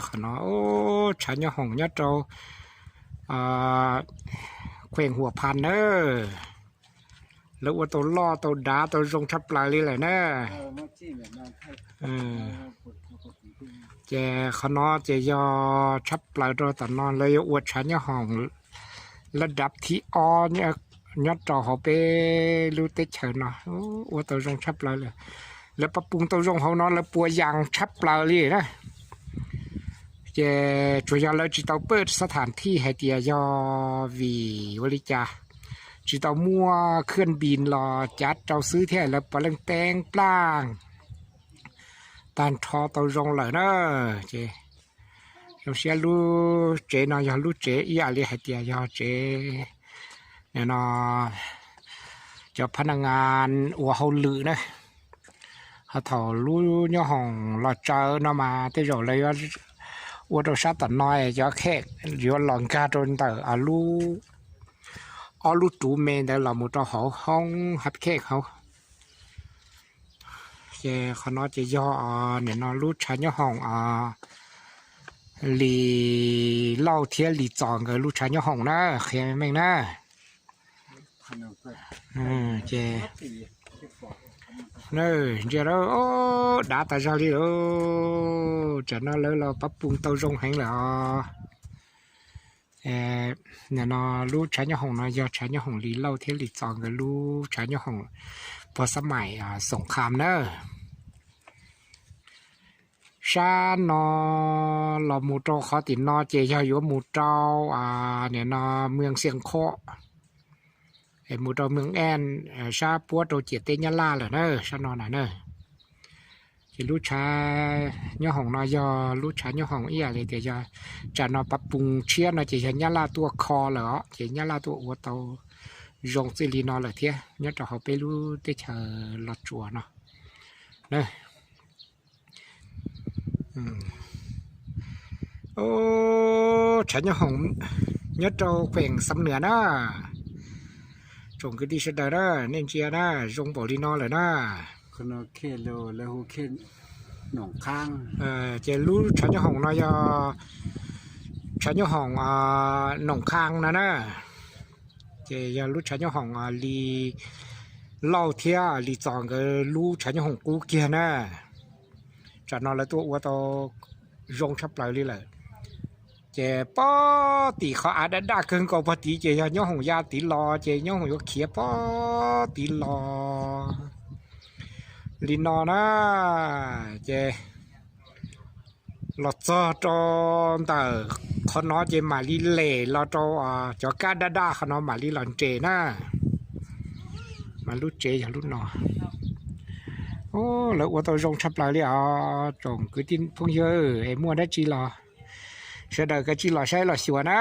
Qhov no tshav nyob hoom nyob rau Khuees Huam Phas na. Lawv ua tau loj tau dav tau zoo tshaj plaws li lawm na. Ces qhov no ces yog tshaj plaws rau tom no lawv yuav ua tshav nyob hoom laj dab thib ob nyob rau hauv peb lub teb chaws no. Ua tau zoo tshaj plaws lawm. Lawv pab pug tau zoo hauv no lawv puas yas tshaj plaws li na. Ces tsuas yog lawv tsis tau pawj xab tham thij hais tias yog vim ua li cas tsis tau muaj khwj npis los cav rau xwb thiab lawv puav leej teeb plaj tag nrho tau zoo lawm na. Ces zoo siab lub tsev no yog lub tsev ib yam li hais tias yog tsev no cov phab naj ngas ua hauj lwm na. Ho thaum lub nyob hoom los tsawv no mas tej zaum lawv yuav ua rau sab tom no cov khej yuav los nkag rau ntawm ob lub ruv me ntawd los mus rau hauv hoob hab khej hauv. Ces qhov no ces yog nim no lub tshav nyob hoom Lis Lauj thiab Lis Txos nkawd lub tshav nyob hoom na, qhia meej na. Ces ntsia lawm, dav tas zog li lawm. Tsam no lawv los pab pug tau zoo heev lawm os. Nim no lub tshav nyob hoom no yog tshav nyob hoom Lis Lauj thiab Lis Txos nkawd lub tshav nyob hoom puag xab maim Xoom Kham na. Sab no los mus rau qhov tim no ces yog yuav mus rau nim no Mweej Xiaj Khob, es mus rau Mweej Eej, sab puab rau ciam teb Nyab Laj lawm na, sab no na. Ces lub tshav nyob hoom no yog lub tshav nyob hoom ib yam li tias yog tsam no pab pug tshiab no ces yog Nyab Laj tuaj kho lawm os, ces Nyab Laj tuaj ua tau zoo txij li no lawm thiab nyob rau hauv peb lub teb chaws Los Tsuas no. Tshav nyob hoom nyob rau khueem Xam Nuas na. Tsoom kwv tij sawv daws na, nej ntsia na, zoo npaum li no lawm na. Ces lub tshav nyob hoom no yog tshav nyob hoom Noom Kham no na. Ces yog lub tshav nyob hoom Lis Lauj thiab Lis Txos nkawd lub tshav nyob hoom qub kiag na. Tsam no lawv tuaj ua tau zoo tshaj plaws li lawm. Ces pob tim qhov av daj daj kawg nkaus pob tid ces yog nyob hoom ya tid los ces nyob hoom yuav khiav pob tid los li no na. Ces los txog rau ntawm qhov no ces mam li lem los rau cov kab daj daj qhov no mam li los nres na. Mas lub tsev yog lub no. Lawv ua tau zoo tshaj plaws li os tsoom kwv tij phooj ywg, es muaj dab tsi los sawv daws kav tsij los saib los xyuas na.